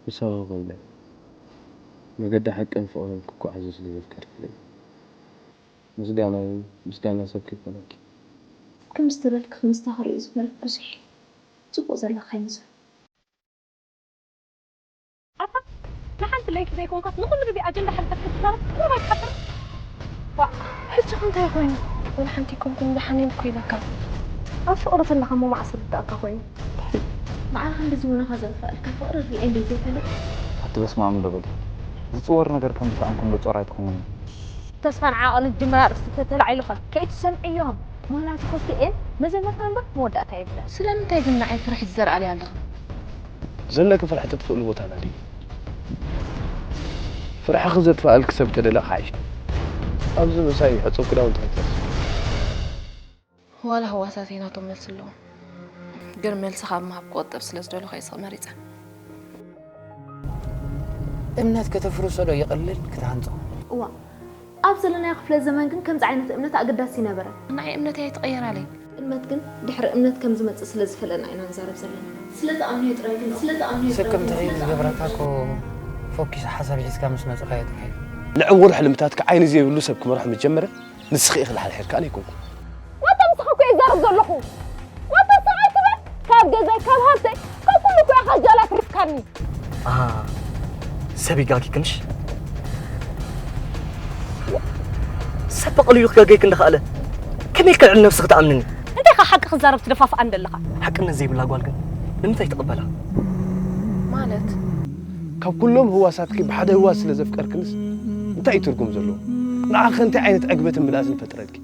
ምሳኺ ኮይነ መገዲ ሓቅን ፍቕርን ክጓዓዞ ስለ ዘፍቀርክለይ ምስጋናይ ምስጋና ሰብኪ ይኾነኪ። ከምዚ ተበልኪ ክምስታ ክርእዩ ዝፈርድ ብዙሕ እዩ። ጽቡቕ ዘለኻ ይመስል። ኣታ ንሓንቲ ለይቲ ዘይኮንካስ ንኹሉ ግዜ ኣጀንዳ ሓሊፈ ክትዛረብ ቁሩብ ኣይትሓፍርን? ዋእ ሕጂ ከ እንታይ ኮይኑ? ወላ ሓንቲ ኣይኮንኩን ደሓን እየ እኮ ኢለካ። ኣብ ፍቕሪ ዘለኻ እሞ መዓስ ዝርድኣካ ኮይኑ? በዓል ክንድዚ ውነኻ ዘጥፍኣልካ ፍቕሪ ሪኤ እንድየ ዘይፈልጥ። ኣቲ በስመኣም እንዶ በሊ ዝፅወር ነገር ከም ዝሰኣንኩም ዶ ፆር ኣይትኾኑን? ተስፋን ዓቐንን ጅምራ ርእሲ ተተላዒሉኻ ከይትሰምዕዮም። ምኽንያቱ ክልቲኤን መጀመርታ እምበር መወዳእታ የብለን። ስለምንታይ ግን ንዓይ ፍርሒ ትዘርኣለይ ኣለኻ? ዘለኪ ፍርሒ ተጥፍእሉ ቦታ ናዲ። ፍርሕኺ ዘጥፍኣልኪ ሰብ ተደለኺ ሓይሽ። ኣብዚ ምሳይ ሕጹብ ክዳውንቲ ክትለብሲ። ዋላ ህዋሳተይ ናቶም መልሲ ኣለዎም፣ ግን መልሲ ካብ ምሃብ ክቆጠብ ስለ ዝደለኹ እየ ስቕ መሪጸ። እምነት ከተፍርሶ ዶ ይቕልል ክትሃንጾ? እዋ ኣብ ዘለናዮ ክፍለ ዘመን ግን ከምዚ ዓይነት እምነት ኣገዳሲ ይነበረ። ንዓይ እምነተይ ኣይተቐየራለይ። እምነት ግን ድሕሪ እምነት ከም ዝመጽእ ስለ ዝፈለና ኢና ንዛረብ ዘለና። ስለ ትኣምንዮ ጥራይ ግን ስለ ትኣምንዮ ጥራይ ስክም ግን ትሕይል ዝገብረካ እኮ ፎኪስ ሓሳብ ሒዝካ ምስ መጽኻዮ ጥራይ እዩ። ንዕውር ሕልምታትኪ ዓይኒ ዘይብሉ ሰብ ክመርሖ ምስ ጀመረ ንስኺ ኢኺ ላሕልሒርካ ኣነ ኣይኮንኩን። ዋታ ምሳኻ እኮ እየ ዝዛረብ ዘለኹ። ዋታ ሰብኣይ ትብል ካብ ገዛይ ካብ ሃብተይ ካብ ኩሉ እኮ ኢኻ ዝያዳ ኣትሪፍካኒ። ኣሃ ሰብ ይጋጊክንሽ ሰብ ብቐሊሉ ክጋገይክ እንዳኸኣለ ከመይ ኢልካ ልዕሊ ነብስኺ ትኣምንኒ? እንታይ ኢኻ ሓቂ ክዛረብ ትደፋፍኣኒ ዘለኻ? ሓቅነት ዘይብላ ጓል ግን ንምንታይ ትቕበላ? ማለት ካብ ኩሎም ህዋሳትኪ ብሓደ ህዋስ ስለ ዘፍቀርክንስ እንታይ እዩ ትርጉም ዘለዎ? ንዓኸ እንታይ ዓይነት ዕግበትን ምልኣትን ፈጥረልኪ?